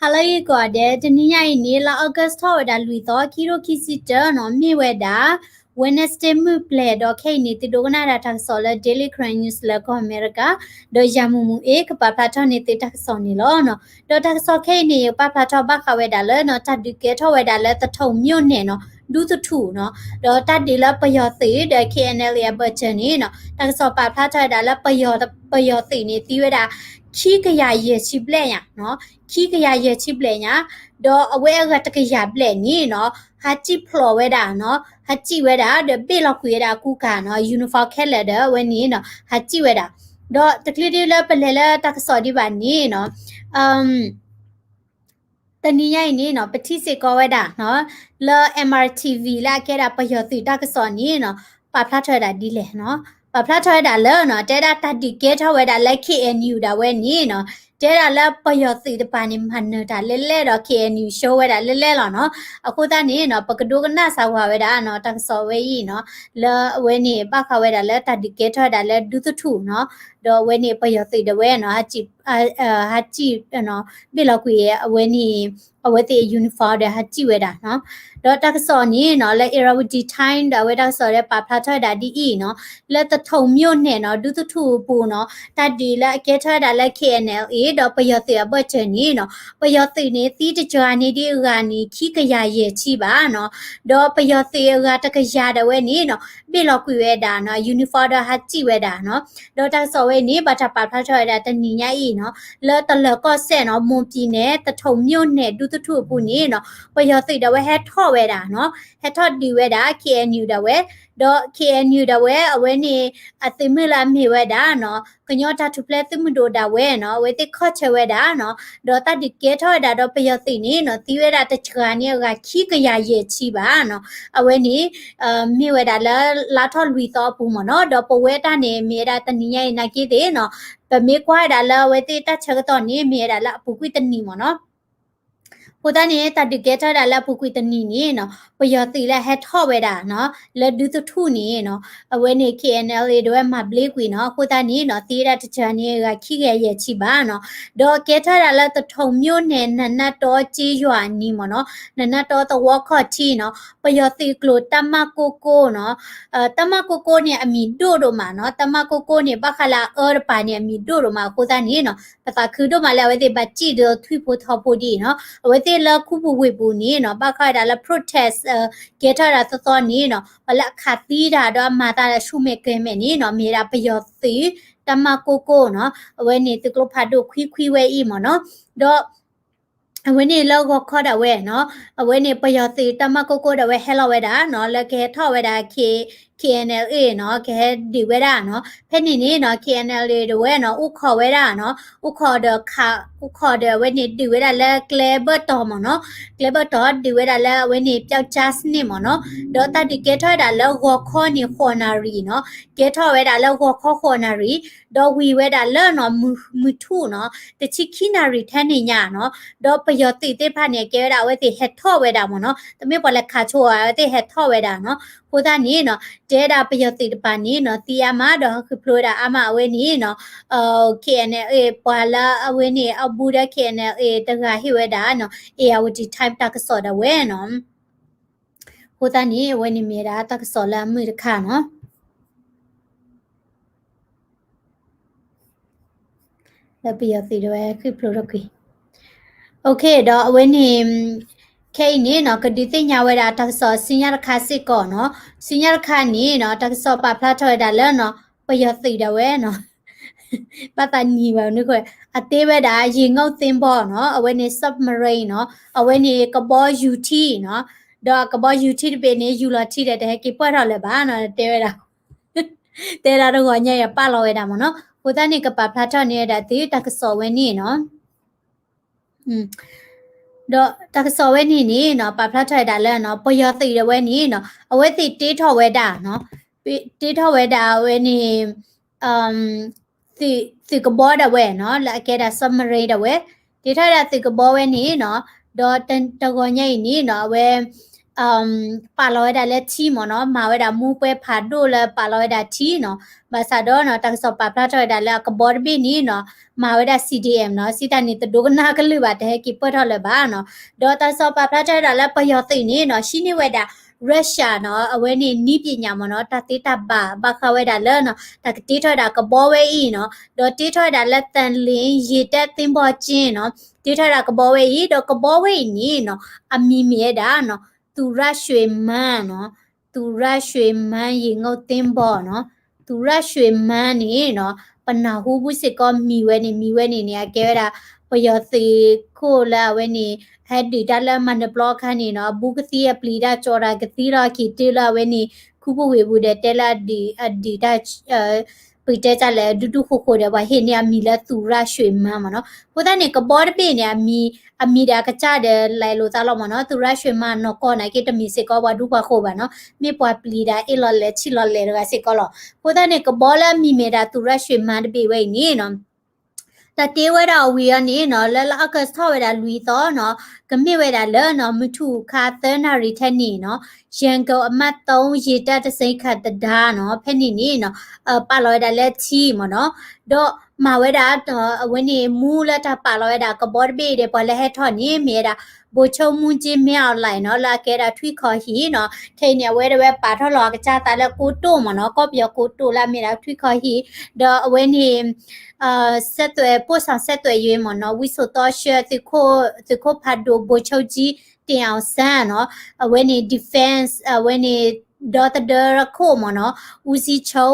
ဟါလၢအဂ့ၤကိးဂၤဒဲး, တနံၤညါအံၤန့ၣ် လါ August ထီၣ်ဝဲဒၣ်လွံၢ်သီ ခံကထိခံဆံတၢနီၤ, မ့ၢ်ဝဲဒၣ် Wednesday မုၢ်ပျဲၢ်ဒီး ခဲအံၤန့ၣ် သုဒိကနၣ်ဒၣ်တၢ်ကစီၣ်လၢ Daily Karen News လၢကီၢ်အမဲရကၤ, ဒီးယၤမူးမူးအ့ၣ် ကပာ်ဖျါထီၣ်န့ၢ်သုတၢ်ကစီၣ်န့ၣ်လီၤ. ဒီးတၢ်ကစီၣ်ခဲအံၤန့ၣ် ယကပာ်ဖျါထီၣ်ဘၣ်ဃးဝဲဒၣ်လၢနီၤ တၢ်ဒုးကဲထီၣ်ဝဲဒၣ်လၢသထုံမြို့နယ်နီၤ, ဒူသထူၣ်နီၤ, ဒီးတၢ်ဒုးလၢပယီၤသုးဒီး K N L A အဘၢၣ်စၢၤန့ၣ်နီၤ, တၢ်ကစီၣ်ပာ်ဖျါထီၣ်ဝဲဒၣ်လၢပယီၤ ပယီၤသုးန့ၣ် သံဝဲဒၣ် ခံကယၤယဲၢ်ဆံဘျဲၣ်ညါနီၤ, ခံကယၤယဲၢ်ဆံဘျဲၣ်ညါ, ဒီးအဝဲအဂၤတကယၤဘျဲၣ်န့ၣ်နီၤ, ဟးစံၣ်ဖျိးဝဲဒၣ်နီၤ, ဟးစံၣ်ဝဲဒၣ် ဒီးဘ့ၣ်လီၤကွံာ်ဝဲဒၣ်အကူကၤနီၤ, uniform ခဲလၢာ်ဒီးအဝဲန့ၣ်နီၤ, ဟးစံၣ်ဝဲဒၣ်, ဒီးတချုးဒုလၢပလဲၤလၢတၢ်ကစီၣ်ဒံးဘၣ်န့ၣ်နီၤ, တနံၤညါအံၤန့ၣ်နီၤ, ပထံၣ်စ့ၢ်ကီးဝဲဒၣ်နီၤ, လၢ M R T V လၢအကဲဒၣ်ပယီၤသုးတၢ်ကစီၣ်န့ၣ်နီၤ, ပာ်ဖျါထီၣ်ဝဲဒၣ်ဒ်လဲၣ်နီၤ, ပာ်ဖျါထီၣ်ဝဲဒၣ်လၢနီၤ, တဲဒၣ်တၢ်ဒုးကဲထီၣ်ဝဲဒၣ်လၢ K N U ဒၣ်ဝဲန့ၣ်နီၤ, တဲဒၣ်လၢပယီၤသုးတပၤန့ၣ် မၤနၢၤတၢ်လဲၣ်လဲၣ်ဒီး K N U ရှုံးဝဲဒၣ်လဲၣ်လဲၣ်လီၤနီၤ. အဃိသတးန့ၣ်နီၤ, ပကဒိကနၣ်စၢ်ဝၤဝဲဒၣ်နီၤ, တၢ်ကစီၣ်ဝဲအံၤနီၤ, လၢအဝဲန့ၣ်ဘၣ်ဃးဝဲဒၣ်လၢတၢ်ဒုးကဲထီၣ်ဝဲဒၣ်လၢဒူသထူၣ်နီၤ, ဒီးအဝဲန့ၣ်ပယီၤသုးဒၣ်ဝဲနီၤ, ဟးစံၣ် ဟးစံၣ် ဘ့ၣ်လီၤကွံာ်အဝဲန့ၣ်, အဝဲသ့ၣ်အ uniform ဒီးဟးစံၣ်ဝဲဒၣ်နီၤ. ဒီးတၢ်ကစီၣ်န့ၣ်နီၤ, လၢ Irrawaddy Times ဒီးအဝဲတၢ်ကစီၣ်ဒီးပာ်ဖျါထီၣ်ဝဲဒၣ်ဒ်အံၤနီၤ, လၢသထုံမြို့နယ်နီၤ, ဒူသထူၣ်အပူၤနီၤ, တၢ်ဒုးလၢအကဲထီၣ်ဝဲဒၣ်လၢ K N L A ဒီးပယီၤသုးအဘၢၣ်စၢၤန့ၣ်နီၤ, ပယီၤသုးန့ၣ် သံတစှၤန့ၢ်ဒံးအဂၤန့ၣ် ခံကယၤယဲၢ်ဆံဘၣ်နီၤ, ဒီးပယီၤသုးအဂၤတကယၤဒၣ်ဝဲန့ၣ်နီၤ, ဘ့ၣ်လီၤကွံာ်ဝဲဒၣ်နီၤ, uniform ဒီးဟးစံၣ်ဝဲဒၣ်နီၤ. ဒီးတၢ်ကစီၣ်ဝဲန့ၣ် ဘၣ်တၢ်ပာ်ဖျါထီၣ်ဝဲဒၣ်တနံၤညါအံၤနီၤ, လၢတလၢၤကီၢ်စဲၣ်နီၤ, မွန်ပြည်နယ် သထုံမြို့နယ် ဒူသထူၣ်အပူၤန့ၣ်နီၤ, ပယီၤသုးဒၣ်ဝဲဟဲထီၣ်ဝဲဒၣ်နီၤ, ဟဲထီၣ်ဒုးဝဲဒၣ် K N U ဒၣ်ဝဲ, ဒီး K N U ဒၣ်ဝဲ အဝဲန့ၣ် အသုးမုၢ်လၢအမ့ၢ်ဝဲဒၣ်နီၤ, ကညီတၢ်ထူၣ်ဖျဲးသုးမုၢ်ဒိၣ်ဒၣ်ဝဲနီၤ, အဝဲသ့ၣ်ခီၣ်ဆၢဝဲဒၣ်နီၤ, ဒီးတၢ်ဒုးကဲထီၣ်ဝဲဒၣ်ဒီးပယီၤသုးန့ၣ်နီၤ, သံဝဲဒၣ်တစှၤန့ၢ်အဂၤခံကယၤယဲၢ်ဆံဘၣ်နီၤ, အဝဲန့ၣ် မ့ၢ်ဝဲဒၣ်လၢ လါထီၣ်လွံၢ်သီအပူၤမ့ၢ်နီၤ, ဒီးပဝဲတၢ်န့ၣ် မ့ၢ်ဝဲဒၣ်တနံၤညါအံၤနာ်က့သ့ၣ်နီၤ, ပမ့ၢ်ကွၢ်ဝဲဒၣ်လၢအဝဲသ့ၣ်တၢ်ဆၢကတီၢ်န့ၣ် မ့ၢ်ဝဲဒၣ်လၢအပူၤကွံာ်တနံၤမ့ၢ်နီၤ. အဃိသတးန့ၣ် တၢ်ဒုးကဲထီၣ်ဝဲဒၣ်လၢအပူၤကွံာ်တနံၤန့ၣ်နီၤ, ပယီၤသုးလၢဟဲထီၣ်ဝဲဒၣ်နီၤ, လၢဒူသထူၣ်န့ၣ်နီၤ, အဝဲန့ၣ် K N L A ဒၣ်ဝဲမၤဘျ့ကွံာ်နီၤ, အဃိသတးန့ၣ်နီၤ, သံဝဲဒၣ်တစှၤန့ၢ်အဂၤခံကယၤယဲၢ်ဆံဘၣ်နီၤ, ဒီးကဲထီၣ်ဝဲဒၣ်လၢသထုံမြို့နယ် နနၢ်တီက့ယွၤအနံၤမ့ၢ်နီၤ, နနၢ်တီသဝီခီၣ်ထံးနီၤ, ပယီၤသုးကျိၤ တပ်မ ကိုးကိုးနီၤ, တပ်မ ကိုးကိုးန့ၣ် အမံၤဒိၣ်ဒိၣ်မးနီၤ, တပ်မ ကိုးကိုးန့ၣ် ဘၣ်ဃးလၢအအၢတပၤန့ၣ် အမံၤဒိၣ်ဒိၣ်မး အဃိသတးန့ၣ်နီၤ, ပသးခုဒိၣ်မးလၢအဝဲသ့ၣ်ဘၣ်စံၣ်ဒီးထွံၣ်ဖိထိးဖိဒ်အံၤနီၤ, အဝဲသ့ၣ်လၢခူပူၤဝ့ၢ်ပူၤန့ၣ်နီၤ, ဘၣ်ဃးဝဲဒၣ်လၢ protest ကဲထီၣ်ဝဲဒၣ်သီသီန့ၣ်နီၤ, ပှၤလၢအခးသံတၢ်ဒီးအမၤသးဒီးဆူၣ်မဲာ်ကဲၤမဲာ်န့ၣ်နီၤ, မ့ၢ်ဝဲဒၣ်ပယီၤသုး တပ်မ ကိုးကိုးနီၤ, အဝဲန့ၣ်သုးကျိဖးဒိၣ်ခွံခွံဝဲအံၤမ့ၢ်နီၤ, ဒီး အဝဲန့ၣ်လၢဂီၤခီဒၣ်ဝဲနီၤ, အဝဲန့ၣ်ပယီၤသုး တပ်မ ကိုးကိုးဒၣ်ဝဲဟဲလီၤဝဲဒၣ်နီၤ, လၢကဟဲထီၣ်ဝဲဒၣ် K- KNLA နီၤ, ကဟဲဒုးဝဲဒၣ်နီၤ, ဖဲန့ၣ်န့ၣ်နီၤ KNLA ဒၣ်ဝဲနီၤ အိၣ်ခိးဝဲဒၣ်နီၤ, အိၣ်ခိးဒီးခး အိၣ်ခိးဒီးအဝဲန့ၣ်ဒုးဝဲဒၣ်လၢကျဲဘၢၣ်တီၤမ့ၢ်နီၤ, ကျဲဘၢၣ်တီၤဒုးဝဲဒၣ်လၢအဝဲန့ၣ် ပျောက်ကျားစနစ် မ့ၢ်နီၤ, ဒီးတၢ်ဒုးကဲထီၣ်ဝဲဒၣ်လၢဂီၤခီန့ၣ် ဃိးနၣ်ရံၣ်နီၤ, ကဲထီၣ်ဝဲဒၣ်လၢဂီၤခီဃိးနၣ်ရံၣ်, ဒီးဝံၤဝဲဒၣ်လၢနီၤ မုၢ်- မုၢ်ထူၣ်နီၤ, တဆံခံနၣ်ရံၣ်ထဲန့ၣ်ညါနီၤ, ဒီးပယီၤသုးသ့ၣ်တဖၣ်န့ၣ် ကဲဝဲဒၣ်အဝဲသ့ၣ်ဟဲထီၣ်ဝဲဒၣ်မ့ၢ်နီၤ, တမ့ၢ်ပှၤလဲၤခးဆိအီၤ အဝဲသ့ၣ်ဟဲထီၣ်ဝဲဒၣ်နီၤ, အဃိသတးန့ၣ်နီၤ တဲဒၣ်ပယီၤသုးတပၤန့ၣ်နီၤ သံအါမး ဒီးဟးဃုဖျိဝဲဒၣ်အါမးအဝဲန့ၣ်နီၤ, KNLA ပှၤလၢအဝဲန့ၣ် အဘူးဒီး KNLA တဂၤဟ့ၣ်ဝဲဒၣ်နီၤ Irrawaddy Times တၢ်ကစီၣ်ဒၣ်ဝဲနီၤ. အဃိသတးန့ၣ် အဝဲန့ၣ်မ့ၢ်ဝဲဒၣ်တၢ်ကစီၣ်လၢအမုာ်တခါနီၤ လၢပယီၤသုးဒၣ်ဝဲဃုဖျိထီၣ်ကွံာ်. OK ဒီးအဝဲန့ၣ် ခဲအံၤန့ၣ်နီၤ ကဒုးသ့ၣ်ညါဝဲဒၣ်တၢ်ကစီၣ်ဆူညါတခါစ့ၢ်ကီးနီၤ, ဆူညါတခါန့ၣ်နီၤ တၢ်ကစီၣ်ပာ်ဖျါထီၣ်ဝဲဒၣ်လၢနီၤ ပယီၤသုးဒၣ်ဝဲနီၤ ဘၣ်သးနံၤဘၣ်န့ၣ် အတ့ဝဲဒၣ် ရေငုပ်သင်္ဘော နီၤ, အဝဲန့ၣ် submarine နီၤ, အဝဲန့ၣ်ကဘီယူၤထံနီၤ, ဒီးကဘီယူၤထံတဘ့ၣ်န့ၣ် ယူၤလီၤထံဒီး တဟဲက့ၤပှၢ်ထီၣ်လၢၤဘၣ်နီၤ တဲဝဲဒၣ်, တဲဒၣ်တဂီၤညါအံၤ ပာ်လီၤဝဲဒၣ်မ့ၢ်နီၤ, အဃိသတးန့ၣ် ကပာ်ဖျါထီၣ်န့ၢ်ဝဲဒၣ်သုတၢ်ကစီၣ်ဝဲန့ၣ်နီၤ. ဒီးတၢ်ကစီၣ်ဝဲန့ၣ်န့ၣ်နီၤ ပာ်ဖျါထီၣ်ဝဲဒၣ်လၢနီၤ ပယီၤသုးဒၣ်ဝဲန့ၣ်နီၤ အဝဲသ့ၣ်တ့ထီၣ်ဝဲဒၣ်နီၤ, တ့ထီၣ်ဝဲဒၣ်အဝဲန့ၣ် သုး- သုးကဘီဒၣ်ဝဲနီၤ လၢအကဲဒၣ် submarine ဒၣ်ဝဲ, တ့ထီၣ်ဝဲဒၣ်သုးကဘီဝဲန့ၣ်နီၤ, ဒီးတ- တဂီၤညါအံၤန့ၣ်နီၤ အဝဲ ပာ်လီၤဝဲဒၣ်လၢထံမ့ၢ်နီၤ, မၤဝဲဒၣ်မူပှဲၤဖးဒိၣ်လၢပာ်လီၤဝဲဒၣ်ထံနီၤ. ဘၣ်ဆၣ်ဒီးနီၤ တၢ်ကစီၣ်ပာ်ဖျါထီၣ်ဝဲဒၣ်လၢအကဘီတဘ့ၣ်န့ၣ်နီၤ မၤဝဲဒၣ် C D M နီၤ, စံးတၢ်န့ၣ်တဒိကနၣ်ကလုၢ်ဘၣ်, တဟဲက့ၤပၢၢ်ထီၣ်လၢၤဘၣ်နီၤ. ဒီးတၢ်ကစီၣ်ပာ်ဖျါထီၣ်ဝဲဒၣ်လၢပယီၤသုးန့ၣ်နီၤ ဟံးန့ၢ်ဝဲဒၣ် Russia နီၤ အဝဲန့ၣ်နည်းပညာမ့ၢ်နီၤ, တၢ်သ့တၢ်ဘၣ် ဘၣ်ဃးဝဲဒၣ်လၢနီၤ တၢ်ကတ့ထီၣ်ဝဲဒၣ်ကဘီဝဲအံၤနီၤ, ဒီးတ့ထီၣ်ဝဲဒၣ်လၢ သံလင်ရေတပ်သင်္ဘောကျင်း နီၤ, တ့ထီၣ်ဝဲဒၣ်ကဘီဝဲအံၤ, ဒီးကဘီဝဲအံၤန့ၣ်နီၤ အမံၤမ့ၢ်ဝဲဒၣ်နီၤ သူရရွှေမန်းနီၤ, သူရရွှေမန်းရေငုပ်သင်္ဘောနီၤ, သူရရွှေမန်းန့ၣ်နီၤ ပနၢ်ဟူဘူးစ့ၢ်ကီးမံၤဝဲန့ၣ်, မံၤဝဲန့ၣ်န့ၣ် အကဲဝဲဒၣ် ပယီၤသုးခိၣ်လၢအဝဲန့ၣ် ဟဲဒုးတၢ်လၢမၤနၢၤပျီအခါန့ၣ်နီၤ အဘူးကသံအပျံၤတၢ်ကၠီတၢ်ကသံလီၤ အခံတုၤလၢအဝဲန့ၣ် ခူပူၤဝ့ၢ်ပူၤဒီးတဲလၢအဒုး အဒုးတၢ် ပတဲတၢ်လဲၣ် ဒူဒူဃိဃိဒီး ပှၤဟ့ၣ်န့ၢ်အမံၤလၢသူရရွှေမန်းမ့ၢ်နီၤ. အဃိသတးန့ၣ် ကဘီတဘ့ၣ်န့ၣ် အမံၤ အမံၤဒီးအကစၢ်ဒီးလဲၤလိာ်သးလီၤမ့ၢ်နီၤ. သူရရွှေမန်းနီၢ်ကီၢ်န့ၣ်က့ တမ့ၢ်စ့ၢ်ကီးပှၤဒူပှၤဃိၤဘၣ်နီၤ, မ့ၢ်ပှၤပျံၤတၢ်အ့ၣ်လီၤလဲၣ်ဆံၣ်လီၤလဲၣ်တဂၤစ့ၢ်ကီးလီၤ. အဃိသတးန့ၣ် ကဘီလၢအမံၤမ့ၢ်ဒၣ်သူရရွှေမန်းတဘ့ၣ်ဝဲအံၤန့ၣ်နီၤ တၢ်တ့ဝဲဒၣ်အဝံၤအီၤန့ၣ်နီၤ လၢလါအီကူးထီၣ်ဝဲဒၣ်လွံၢ်သီနီၤ, ကမ့ၢ်ဝဲဒၣ်လၢနီၤ မုၢ်ထူၣ်ခါသၢနၣ်ရံၣ်ထဲန့ၣ်နီၤ, ရန်ကုန်အမှတ်သုံး ရေတပ်တံဆိပ်ခတ်တံတားနီၤ ဖဲန့ၣ်န့ၣ်နီၤ ပာ်လီၤဝဲဒၣ်လၢထံမ့ၢ်နီၤ, ဒီးမၤဝဲဒၣ် အဝဲန့ၣ် မူလၢတၢ်ပာ်လီၤဝဲဒၣ်ကဘီတဘ့ၣ်ဒီး ပှၤလၢဟဲထီၣ်န့ၣ် မ့ၢ်ဝဲဒၣ် ဗိုလ်ချုပ်မှူးကြီး မင်းအောင်လှိုင်နီၤ လၢအကဲဒၣ်ထွံၣ်ခီဟံၣ်နီၤ, ခဲအံၤန့ၣ် အဝဲဒၣ်ဝဲပာ်ထီၣ်လီၤအကစၢ်သးလၢကိတိာ်မ့ၢ်နီၤ, ကီၢ်ပယီၤကိတိာ်လၢအမ့ၢ်ဒၣ်ထွံၣ်ခီဟံၣ်, ဒီးအဝဲန့ၣ် ဆက်သွယ် ပို့ဆောင်ဆက်သွယ်ရေး မ့ၢ်နီၤ, ဝံစိာ်သီရှၢ သုးခိၣ်ဖးဒိၣ် ဗိုလ်ချုပ်ကြီး တင်အောင်စန်းနီၤ, အဝဲန့ၣ် defense အဝဲန့ၣ် ဒီသဒၢခိၣ်မ့ၢ်နီၤ, ဦးစီးချုပ်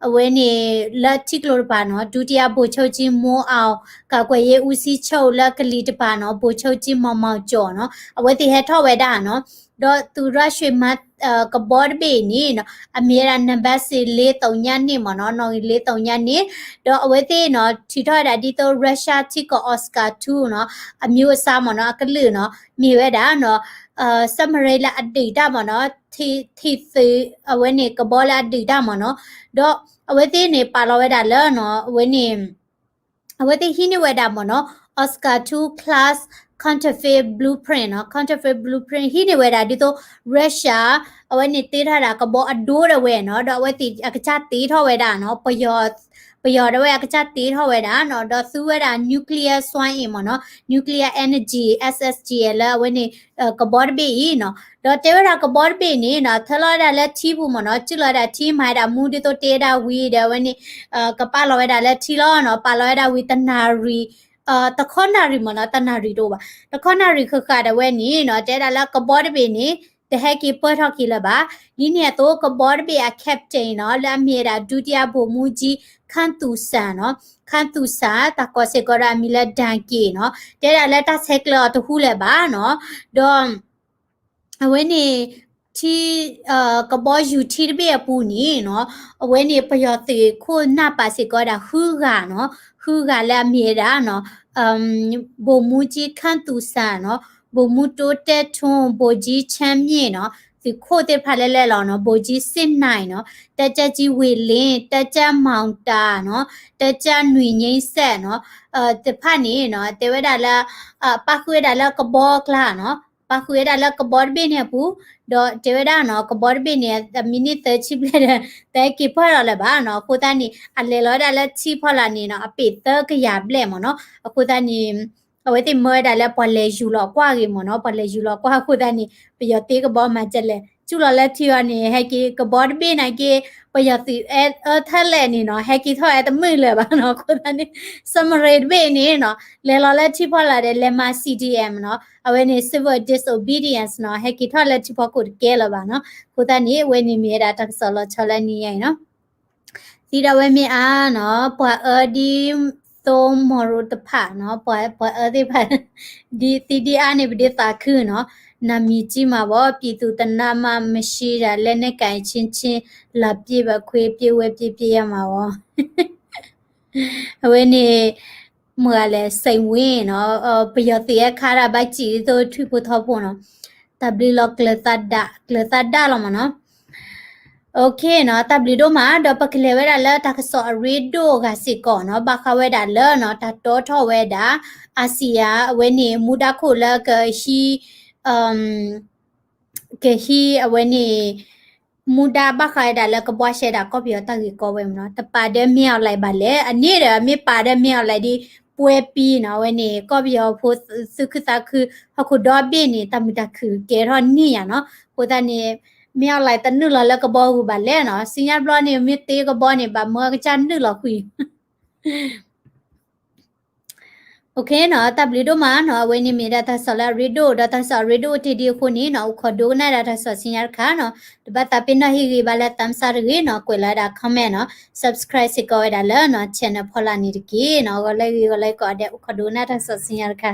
အဝဲန့ၣ် လၢထံကျိတပၤနီၤ, ဒုတိယ ဗိုလ်ချုပ်ကြီး မိုးအောင်, ကာကွယ်ရေးဦးစီးချုပ် လၢကလံၤတပၤနီၤ, ဗိုလ်ချုပ်ကြီး မောင်မောင်ကျော်နီၤ, အဝဲသ့ၣ်ဟဲထီၣ်ဝဲဒၣ်နီၤ, ဒီးသူရရွှေမန်း ကဘီတဘ့ၣ်အံၤန့ၣ်နီၤ အမ့ၢ်ဝဲဒၣ် နံပါတ် လေးသုညနှစ် မ့ၢ်နီၤ, နီၣ်ဂံၢ် လေးသုညနှစ်, ဒီးအဝဲသ့ၣ်နီၤ ထုးထီၣ်ဝဲဒၣ်ဒ်သိး Russia ထံကီၢ် Oscar two နီၤ, အမျိုးအစား မ့ၢ်နီၤ, အကလုာ်နီၤ မ့ၢ်ဝဲဒၣ်နီၤ submarine လၢအဒုးတၢ်မ့ၢ်နီၤ, ထံ ထံသုး အဝဲန့ၣ်ကဘီလၢအဒုးတၢ်မ့ၢ်နီၤ, ဒီးအဝဲသ့ၣ်န့ၣ် ပာ်လီၤဝဲဒၣ်လၢနီၤ အဝဲန့ၣ် အဝဲသ့ၣ်ဟံးန့ၢ်ဝဲဒၣ်မ့ၢ်နီၤ Oscar two class counterfeit blueprint နီၤ, counterfeit blueprint ဟံးန့ၢ်ဝဲဒၣ်ဒ်သိး Russia အဝဲန့ၣ်တ့ထီၣ်ဒၣ်ကဘီအဒိဒၣ်ဝဲနီၤ, ဒီးအဝဲသ့ၣ်အကစၢ်တ့ထီၣ်ဝဲဒၣ်နီၤ, ပယီၤ ပယီၤဒၣ်ဝဲအကစၢ်တ့ထီၣ်ဝဲဒၣ်နီၤ, ဒီးသူဝဲဒၣ် nuclear စွမ်းအင် မ့ၢ်နီၤ, nuclear energy SSGL လၢအဝဲန့ၣ် ကဘီတဘ့ၣ်အံၤနီၤ, ဒီးတဲဝဲဒၣ်ကဘီတဘ့ၣ်န့ၣ်နီၤ ထၢလီၤဝဲဒၣ်လၢထံပူၤမ့ၢ်နီၤ, စုၣ်လီၤဝဲဒၣ်ထံမၤဝဲဒၣ်မူဒ်သိးတ့ဝဲဒၣ်ဝံၤဒီးအဝဲန့ၣ် ကပာ်လီၤဝဲဒၣ်လၢထံလီၤနီၤ, ပာ်လီၤဝဲဒၣ်ဝံၤတနၣ်ရံၣ် တခီနၣ်ရံၣ်မ့ၢ်နီၤ, တနၣ်ရံၣ်တအိၣ်ဘၣ်, တခီနၣ်ရံၣ်ဃၣ်ဃၣ်ဒၣ်ဝဲန့ၣ်နီၤ, တဲဒၣ်လၢကဘီတဘ့ၣ်န့ၣ် တဟဲက့ၤပၢၢ်ထီၣ်က့ၤလၢၤဘၣ်, ဒ်န့ၣ်အသိးကဘီတဘ့ၣ်အ captain နီၤ လၢအမ့ၢ်ဝဲဒၣ် ဒုတိယ ဗိုလ်မှူးကြီး ခမ်းသူစံနီၤ, ခမ်းသူစံ တၢ်ကိးစ့ၢ်ကီးဒီးအမံၤလၢ ဒၣ်က့ၤနီၤ, တဲဒၣ်လၢတၢ်ဆဲးကျၢအီၤတဟူလၢၤဘၣ်နီၤ, ဒီး အဝဲန့ၣ် ထံ ကဘီယူၤထံတဘ့ၣ်အပူၤန့ၣ်နီၤ, အဝဲန့ၣ်ပယီၤသုးခိၣ်နၢ်ပာ်စ့ၢ်ကီးဝဲဒၣ်ဃုဂၤနီၤ, ဃုဂၤလၢအမ့ၢ်ဝဲဒၣ်နီၤ ဗိုလ်မှူးကြီး ခမ်းသူစံနီၤ, ဗိုလ်မှူး တိုးတက်ထွန်း, ဗိုလ်ကြီး ချမ်းမြေ့နီၤ, သုးခိၣ်သ့ၣ်တဖၣ်လဲၣ်လဲၣ်လီၤနီၤ, ဗိုလ်ကြီး စစ်နိုင်နီၤ, တပ်ကြပ်ကြီး ဝေလင်း, တပ်ကြပ် မောင်တာနီၤ, တပ်ကြပ် နွေငြိမ်းစက်နီၤ, တဖၣ်န့ၣ်နီၤ တဲဝဲဒၣ်လၢ ပၣ်ဃုာ်ဝဲဒၣ်လၢကဘီအကျါနီၤ, ပၣ်ဃုာ်ဝဲဒၣ်လၢကဘီတဘ့ၣ်န့ၣ်အပူၤ, ဒီးတဲဝဲဒၣ်နီၤ ကဘီတဘ့ၣ်န့ၣ် အမံးနံးသၢဆံဘျဲၣ်ဒီး တဟဲက့ၤပၢၢ်ထီၣ်လၢၤဘၣ်နီၤ, အဃိသတးန့ၣ် အလဲၤလီၤဝဲဒၣ်လၢထံဖီလာ်န့ၣ်နီၤ အပ့ၤသၢကယၤဘျဲၣ်မ့ၢ်နီၤ, အဃိသတးန့ၣ် အဝဲသ့ၣ်မၢဝဲဒၣ်လၢပှၤလဲၤယူၤလီၤကွၢ်ဂ့ၤမ့ၢ်နီၤ, ပှၤလဲၤယူၤလီၤကွၢ်အဃိသတးန့ၣ် ပယီၤသ့ကဘီမၤဒ်လဲၣ် စူၢ်လီၤလၢထံအီၤန့ၣ် ဟဲက့ၤကဘီတဘ့ၣ်နာ်က့ ပယီၤသုးအၢထၢၣ်လဲၣ်န့ၣ်နီၤ ဟဲက့ၤထီၣ်ဝဲတမုာ်လၢၤဘၣ်နီၤ, အဃိသတးန့ၣ် submarine တဘ့ၣ်န့ၣ်နီၤ လဲၤလီၤလၢထံဖီလာ်ဒီး လဲၤမၤ C D M နီၤ, အဝဲန့ၣ် civil disobedience နီၤ, ဟဲက့ၤထီၣ်လၢထံဖီခိၣ်တကဲလၢၤဘၣ်နီၤ, အဃိသတးန့ၣ် အဝဲန့ၣ်မ့ၢ်ဝဲဒၣ်တၢ်ကစီၣ်လီၤဆီလၢနံၤညါအံၤနီၤ သံဒၣ်ဝဲမ့ၢ်အါနီၤ, ပှၤအၢဒ်သိးမီၤရိတဖၣ်နီၤ, ပှၤအၢသ့ၣ်တဖၣ် ဒ်သံဒ်အါန့ၣ် ပဒုးသးခုနီၤ, နာမည်ကြီးမှာပေါ့, ပြည်သူ့သနားမှမရှိတာ လက်နက်ကိုင်အချင်းချင်း လာပစ်ပါခွေး ပစ်ဝဲပစ်ပစ်ရမှာပေါ့, အဝဲန့ၣ် မုၢ်ဂၤလဲၣ် စိန်ဝင်းနီၤ, ပယီၤသုးအခါဒၣ်ဘၣ်စံးဒ်သိးထွံၣ်ဖိထီဖိနီၤ, တၢ်ဘျုးလီၤကျၢၤသးဒၣ် ကျၢၤသးဒၣ်လီၤမ့ၢ်နီၤ OK နီၤ, တၢ်ဘျုးဒိၣ်မး ဒီးပကလဲၤဝဲဒၣ်လၢတၢ်ကစီၣ်အရ့ဒိၣ်အဂၤစ့ၢ်ကီးနီၤ, ဘၣ်ဃးဝဲဒၣ်လၢနီၤ တၢ်တီထီၣ်ဝဲဒၣ် အၤစံယၤ အဝဲန့ၣ် မူဒါခိၣ်လၢကဟံး ကဟံးအဝဲန့ၣ် မူဒါဘၣ်ဃးဝဲဒၣ်လၢကဘှါရှဲဒၣ်ကီၢ်ပယီၤတၢ်ဂ့ၢ်ကီဝဲမ့ၢ်နီၤ, တပာ်ဒီးမ့ၢ်အီၣ်လဲၣ်ဘၣ်လဲၣ်, အန့ၣ်ဒီးမ့ၢ်ပာ်ဒီးမ့ၢ်အီၣ်လဲၣ်ဒ် ပွဲပီနီၤ, အဝဲန့ၣ် ကီၢ်ပယီၤဖိသုးခုသးခု ဟီၣ်ခိၣ်ဒီဘ့ၣ်န့ၣ် တၢ်မုာ်တၢ်ခုၣ်ကဲထီၣ်န့ၢ်ယၤနီၤ, အဃိသတးန့ၣ် မ့ၢ်အီၣ်လဲၣ်တနုာ်လီၤလၢကဘီပူၤဘၣ်လဲၣ်နီၤ, စံညါတဘျီန့ၣ် မ့ၢ်တ့ကဘီန့ၣ် ဘၣ်မၢကစၢ်နုာ်လီၤဃံ OK နီၤ, တၢ်ဘျုးဒိၣ်မးနီၤ, အဝဲန့ၣ်မ့ၢ်ဒၣ်တၢ်ကစီၣ်လၢအရ့ဒိၣ် ဒီးတၢ်ကစီၣ်အရ့ဒိၣ်တ့ၢ်ဒံးအဃိန့ၣ်နီၤ, အိၣ်ခိးဒိကနၣ်ဒၣ်တၢ်ကစီၣ်စံညါတခါနီၤ, တဘၣ်သးပ့ၤနီၣ်ဟ့ၣ်ဂံၢ်ဘါလၢသးမဆါတဂ့ၤနီၤ, ကွဲးလီၤဝဲဒၣ် comment နီၤ, subscribe စ့ၢ်ကီးဝဲဒၣ်လၢနီၤ channel ဖီလာ်န့ၣ်တက့ၢ်နီၤ, ဂီၤလၢဂ့ၤဂီၤလၢကိးဂၤဒဲး အိၣ်ခိးဒိကနၣ်တၢ်ကစီၣ်စံညါတခါ